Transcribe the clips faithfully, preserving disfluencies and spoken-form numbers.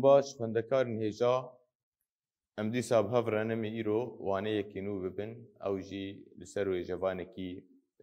Baş, xwendekarên hêja, em dîsa bi hev re nemî îro waneyekî nû bibin, ew jî li ser wêjevanekî,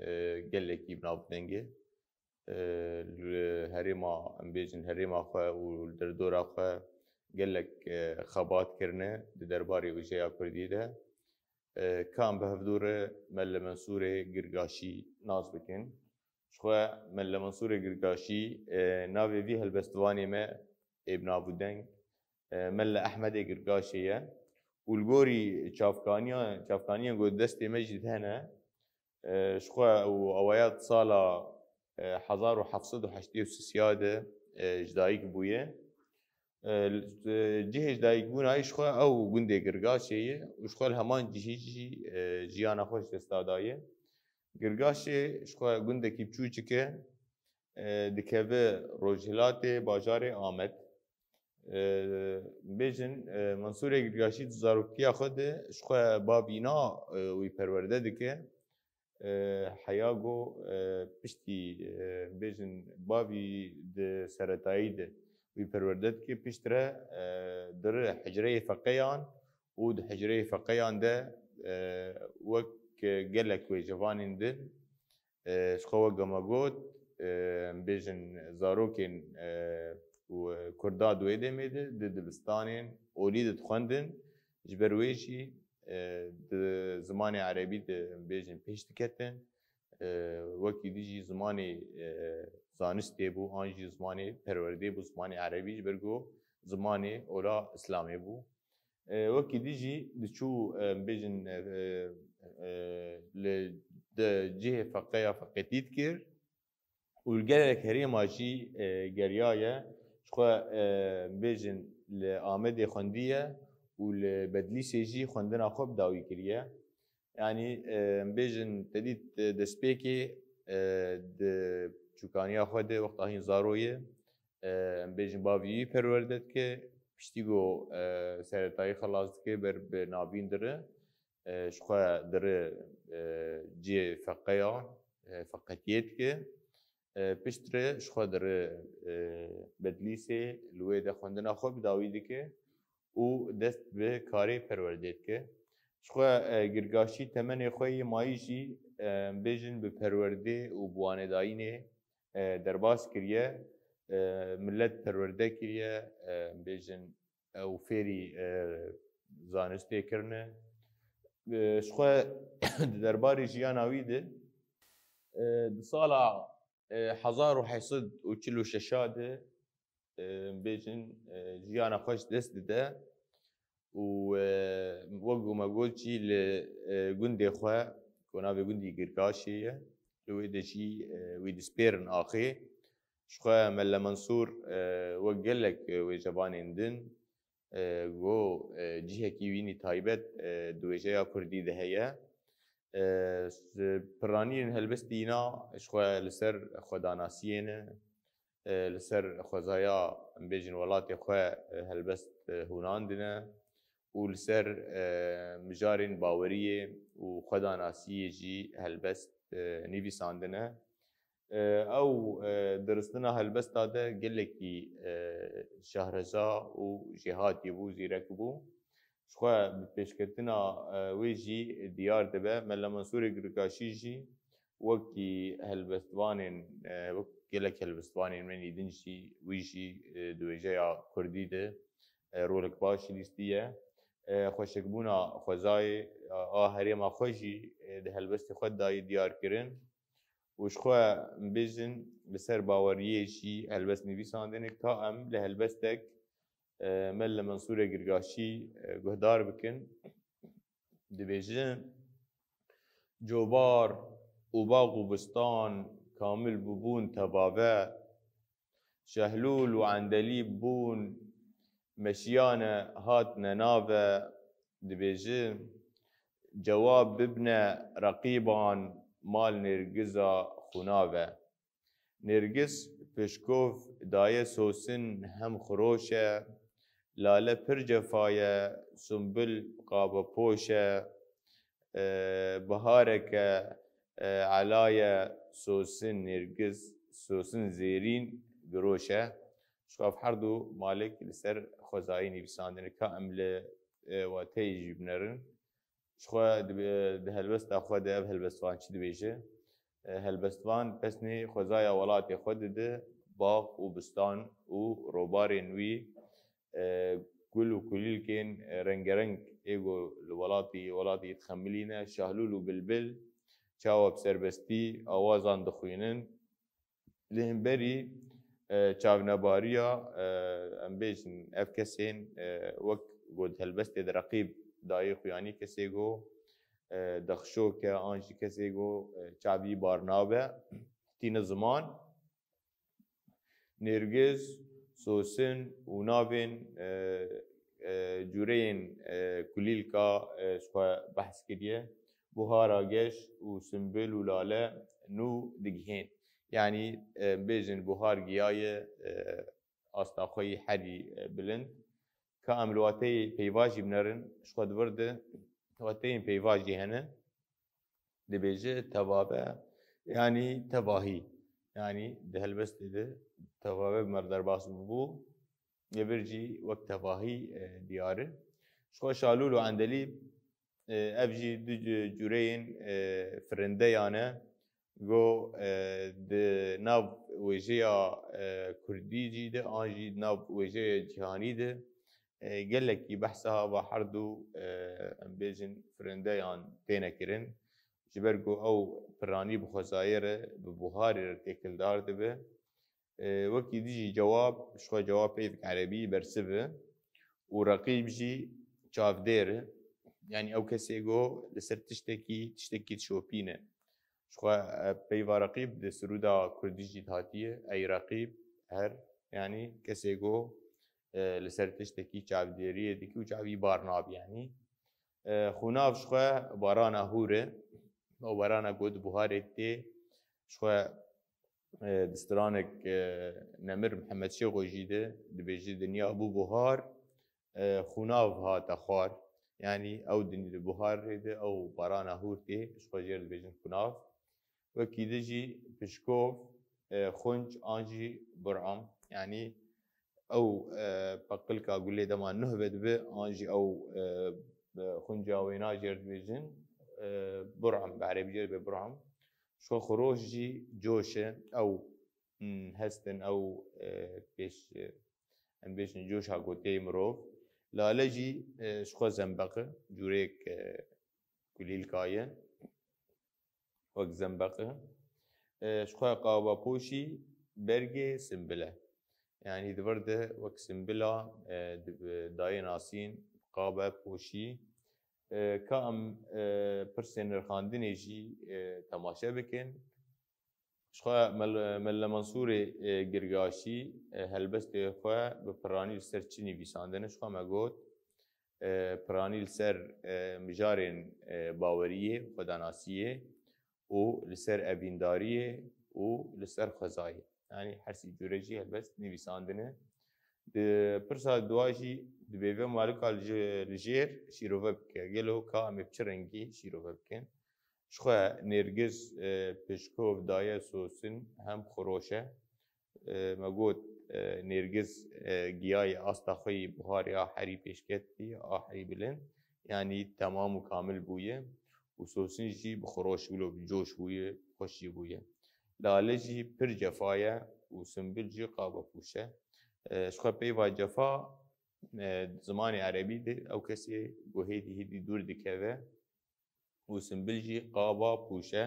e, gelekî bi navdeng e. E, li herêma, em bêjin herêma xwe û li derdora xwe gelek, e, xebat kirine di derbarê wêjeya kurdî de. E, ka em bi hevdû re Melle Mensûrê Girgaşî nas bikin. Ji xwe Melle Mensûrê Girgaşî, e, navê vî helbestvanê me ê bi nav û deng, e, Melle Ehmedê Girgaşê ye. Û li gorî çavkaniya, çavkaniyên ku di destê me jî de hene, e, ji xwe û awaya di sala, e, hezar û heft sed û heştê û sê de, e, ji dayik bûye. E, cihê ji dayikbûna wî ji xwe ew gundê Girgaşê ye û ji xwe li heman cihî jî, e, jiyana xwe ji dest daye. Girgaşê ji xwe gundekî biçûçik e, e, dikeve rojhilatê bajarê Amed. E, bêjin, e, Mensûrê Girgaşî di zaroktiya xwe de ji xwe bavîna, e, wî perwerde dike. E, heya ku, e, piştî, e, bêjin bavî di seretayî de wî perwerde dike, piştre, e, diri hicreyê feqeyan û di hicreyê feqeyan de, e, wek gelek wêjevanên din, e, ji xwe wek me got, e, bêjin zarokên, e, û kurda di wê demê de di dibistanên olî de dixwendin. Ji ber wê jî, e, di zimanê erebî de, em bêjin, pêş diketin. E, wekî dî jî zimanê, e, zanistê bû, an jî zimanê perwerdê bû, zimanê erebî, ji ber ku zimanê ola Îslamê bû. E, wekî dî jî diçû, e, em bêjin, e, e, li de cihê feqeya feqetî dikir. Û li gelek herêma jî, e, geriyaye. Ji xwe, e, bêjin li Amedê xwendiye û li Bedlîsê jî xwendina xwe bi dawî kiriye. Yanî, e, bêjin te dît, e, destpêkê, e, di çûkaniya xwe de wexta hîn zaro ye, e, em bêjin bavî wî perwerde dike, piştî ku, e, seretayî xelas dike ber bi navîn dire. E, ji xwe diri, e, cihê feqeya, e, feqetiyê dike. E, piştre ji xwe diri, e, Bedlîsê, li wê de xwendina xwe bi dawî dike û dest bi karê perwerdê dike. Ji xwe, e, Girgaşî temenê xwe yê mayî jî, e, em bêjin bi perwerdê û bi wanedayînê, e, derbas kiriye. E, millet perwerde kiriye, e, em bêjin ew fêrî, e, zanistê kirine. E, ji xwe di derbarê jiyana wî de, e, di sala, e, hezar û heşt sed û çil û şeş de, e, bêjin, e, jiyana xwe ji dest dide û, e, wek ku me got jî li, e, gundê xwe ku navê gundî Girgaşê ye, li wê de jî, e, wî dispêrin axê. Ji xwe Melle Mensûr, e, wek gelek, e, wêjevanên din, e, go, e, cihekî wînî taybet, e, di wêjeya kurdî de heye. E, s-, piraniyên helbestî îna ji xwe li ser xwedanasiyê ne, e, li ser xwezaya, em bêjin, welatê xwe, e, helbest, e, hûnandine û li ser, e, mijarên baweriyê û xwedanasiyê jî helbest, e, nivîsandine. E, ew, e, di ristina helbesta de gelekî, e, şahreza û jêhatî bû, zîrek bû. Ji xwe bi pêşketina, e, wê jî diyar dibe. Mela Mansûrê Girgaşî jî wekî helbestvanên, e, wek gelek helbestvanên me nî din jî, wî jî, e, di wêjeya kurdî de, e, rolek baş lîstiye. E, xweşikbûna xwezayê a, a herêma xwe jî, e, di helbestê xwe de dayê diyar kirin. Û ji xwe bêjin, li ser baweriyê jî helbest nivîsandine ka em li helbestek, e, Melle Mensûrê Girgaşî, e, guhdar bikin. Dibêje, cobar û bax û bistan kamil bûbûn tevave, şehlûl û endelîb bûn, meşiyane hatine nave. Dibêje, cewab bibne reqîban, mal nêrgiza xûnave. Nêrgiz pişkov daye sosin hem xiroş e, lale pir cefa ye, sumbul qabepoş e, e, bihareke, e, ela ye, sosin nêrgiz, sosin zêrîn giroş e. Ji xwe ev her du malik li ser xwezayî nivîsandine. Ka em li, e, wateyê jî binerin. Ji xwe di, di helbesta xwe de ev helbestvan çi dibêje? E, helbestvan pesnê xwezaya welatê xwe dide, bax û bistan û robarên wî, e, gul û kulîlkên, e, rengereng ê ku li welatî, welatî dixemilîne, şahlûl û bilbil çawa bi serbestî awazan dixwînin. Li hemberî, e, çavnebariya, e, em bêjin ev kesên, e, wek got helbestê de reqîb dayê xuyanî kesê go, e, dexşok e, an jî kesê go, e, çavî bar nabe, tîne ziman. Nêrgiz, sosin û navên, e, e, cûreyên, e, kulîlka, e, ji xwe behs kiriye. Buhara geş û simbil û lale nû digihên. Yanî, e, bêjin buhar giyaye, e, asta xwe yî herî, e, bilind. Ka em li wateyê peyva jî binerin, ji xwe di vir de wateyên peyva jî hene. Dibêje tevabe, yanî tevahî. Yanî di helbestê de tevabe bi me re derbas bûbû, li vir jî wek tevahî, e, diyar e. Ji xwe şalûl û endelî, e, ev jî du cu-, cûreyên, e, firindeyan e. Go, e, di nav wêjeya, e, kurdî jî de, an jî di nav wêjeya cîhanî de, e, gelekî behsa va her du, e, em bêjin firindeyan têne kirin. Ji ber ku ew piranî bi xwezayê re, bi buharê re têkildar dibe. E, wekî dijî cewab, ji xwe cewab peyvek erebî bersiv e û reqîb jî çavdêr e. Yanî ew kesê go li ser tiştekî, tiştekî dişopîne. Ji xwe, e, peyva reqîb di sirûda kurdî jî hatiye, ey reqîb her, yanî kesê go, e, li ser tiştekî çavdêriyê dikî û çavî bar nabî, yanî. E, xunav ji xwe barana hûr e. Ew barana ku di buharê tê, ji xwe, e, di stranek, e, Nemir Mihemed Şêxo jî de dibêje dinya bû buhar, e, xunav hate xwar. Yanî ew dinya di buharê de ew barana hûr tê, ji xwe jê re dibêjin xunav. Wekî di jî pişkov, e, xunc an jî bur'am. Yanî ew, e, peqilka gulê dema nuh ve dibe, an jî ew, e, e, xunca wêna jê re dibêjin, e, bur'am, bi erebî jê re dibe bur'am. Ji xwe xiroş jî coş e, ew, hmm, hestin, ew, e, pêş, e, em bêjin coşa gotê mirov. Lale jî, e, ji xwe zembeq e, cûrêk, e, kulîlka ye. Wek zembeq e. E, ji xwe qabapoşî bergê simbil e. Yanî di vir de wek simbila, e, di, e, dayê nasîn, qabe poşî. E, ka em, e, pirsên nirxandinê jî, e, temaşe bikin. Ji xwe Mel-, Melle Mansûrê, e, Girgaşî, e, helbestê xwe bi piranî li ser çi nivîsandine? Ji xwe me got, e, piranî li ser, e, mijarên, e, baweriyê, xwedanasiyê û li ser evîndariyê û li ser xwezayê. Yanî her sî cûre jî helbest nivîsandine. Di pirsa dua jî dibê vê malika li jê-, li jêr şîrove bike. Gelo ka em ê bi çi rengî şîrove bikin? Ji xwe nêrgiz, e, pişkov daye sosin hem xiroş e. E, me got, e, nêrgiz, e, giyayê asta xwe yî buharê a herî pêşketî, a herî bilind, yanî temam û kamil bûye û sosin jî bi xiroş wilo bi coş bûye, xweş jî bûye. Lale jî pir cefa ye û simbil jî qaba pûş e. E, ji xwe peyva cefa, e, zimanê erebî de ew kesê ku hêdî hêdî dûr dikeve û simbil jî qaba pûş e.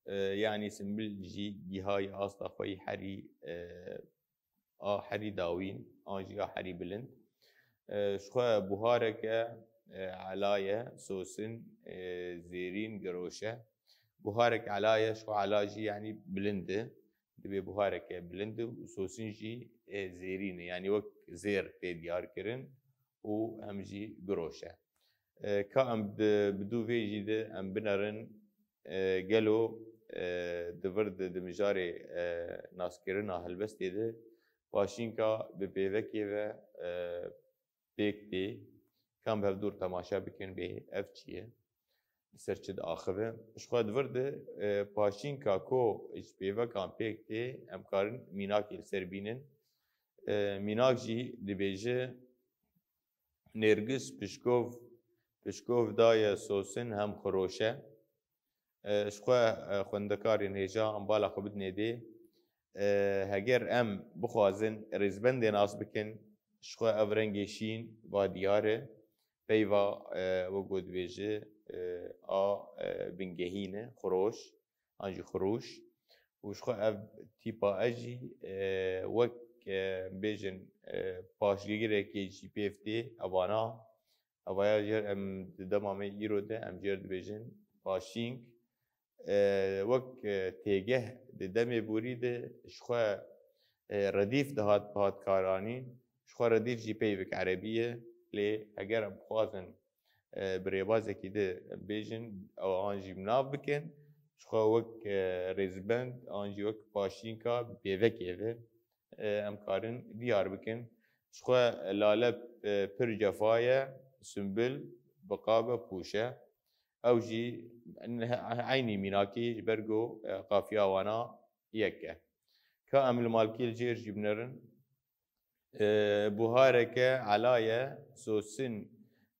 E, yanî simbil jî gihayê asta xwe yî herî, e, a herî dawîn, an jî a herî bilind. E, ji xwe buhareke, e, ela ye, sosin, e, zêrîn, giroş e. Buharek ela ye, ji xwe ela jî yanî bilind e. Dibê buhareke bilind e û sosin jî, e, zêrîn e. Yanî wek zêr tê diyar kirin û hem jî giroş e. E, ka em bi, bi dû vê jî de em binerin, e, gelo, e, di vir de di mijarê, e, naskirina helbestê de paşînka bi pêvekê ve, e, pêk tê. Ka em bi hevdûr temaşe bikin bê ev çi ye? Li ser çi diaxive? Ji xwe di vir de, e, paşînka ku ji pêvekan pêk tê, em karin mînakê li ser bînin. E, mînak jî dibêje, Nêrgis pişkov, pişkov daye sosin hem xiroş e. E, ji xwe, e, xwendekarên hêja em bala xwe bidinê dê. E, heger em bixwazin rêzbendê nas bikin, ji xwe ev rengê şîn va diyar e. Peyva, e, wek ku dibêje, e, a, e, bingehîn e, xiroş, an jî xirûş. Û ji xwe ev tîpa e jî, e, wek, e, bêjin, e, paşgegirekê jî pêv tê, evana, evaya jêr em di dema me îro de em jêr dibêjin paşîng. E, wek, e, têgeh di demê borî de ji xwe, e, redîf dihat, dihat karanîn. Ji xwe redîf jî peyvek erebî ye. Lê heger em bixwazin, e, bi rêbazekî de bêjin, ew an jî bi nav bikin, ji xwe wek, e, rêzbend an jî wek paşînka bi pêvekê ve, e, em karin diyar bikin. Ji xwe lale, e, pir cefa ye, simbul bi qabe pûş e. Ew jî eynî mînakî ji ber ku, e, qafiya wana yek e. Ka em li malkî li jêr jî binerin, e, buhareke ela ye, sosin,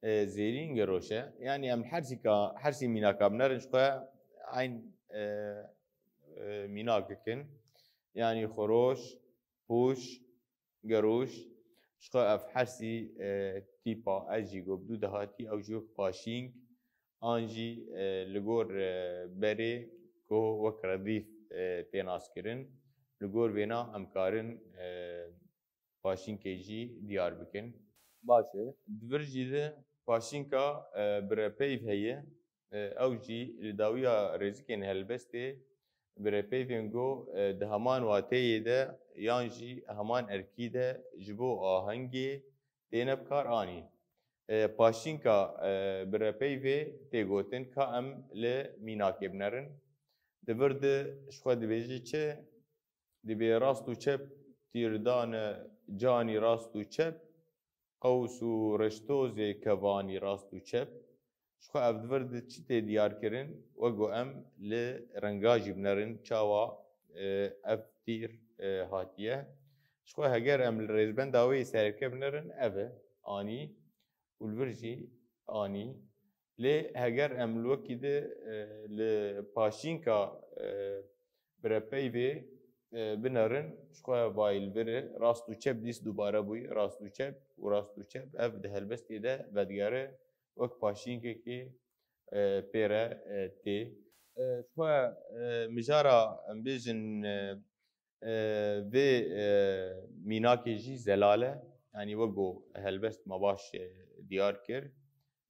e, zêrîn geroş e. Yanî em hersîka, hersî mînaka binerin ji xwe eyn, e, e, mînak dikin. Yanî xoroş, pûş, gerûş, ji xwe ev hersî, e, tîpa ez jî got, bi dû de hatî, ew jî wek paşîng, an jî, e, li gor, e, berê ku wek redîf, e, tê naskirin. Li gor vêna em karin, e, paşînkê jî diyar bikin. Baş e. Di vir jî de paşînka, e, birepeyv heye. E, ew jî li dawiya rêzikên helbestê birepeyvên ku, e, di heman wateyê de yan jî heman erkî de ji bo ahengê têne bi kar anî. E, paşînka, e, birepeyvê tê gotin ka em li mînakê binerin. Di vir de ji xwe dibêje çi? Dibê rast û çep tîr dane canî rast û çep, qews û reştozê kevanî rast û çep. Ji xwe ev di vir de çi tê diyar kirin? Wek ku em li renga jî binerin çawa, e, ev tîr, e, hatiye. Ji xwe heger em li rêzbenda wê sereke binerin, ev e, anî û li vir jî anî. Lê heger em li wekî de, e, li paşînka, e, birepeyvê, e, binerin, ji xwe bayî li vir e, rast û çep dîs dubare bûyî, rast û çep û rast û çep, ev di helbestê de vedigere wek paşînkekê, e, pê re, e, tê. E, ji xwe, e, mijara em bêjin, e, e, vê, e, mînakê jî zelal e. Yanî wek ku helbest me baş, e, diyar kir.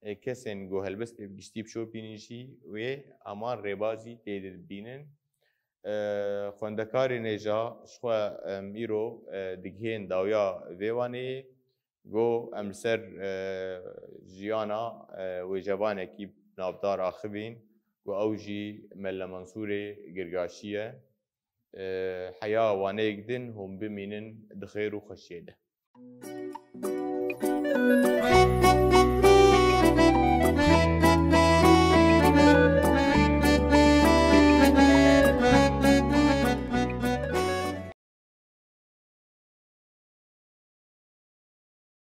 E, kesên ku helbestê bi giştî bişopînin jî wê heman rêbazî tê de dibînin. E, xwendekarên hêja ji xwe em îro, e, digihên dawiya vê waneyê. Go em li ser, e, jiyana, e, wêjevanekî navdar axivîn ku ew jî Mele Mansûrê Girgaşî ye. E, heya waneyek din hûn bimînin di xêr û xweşiyê de.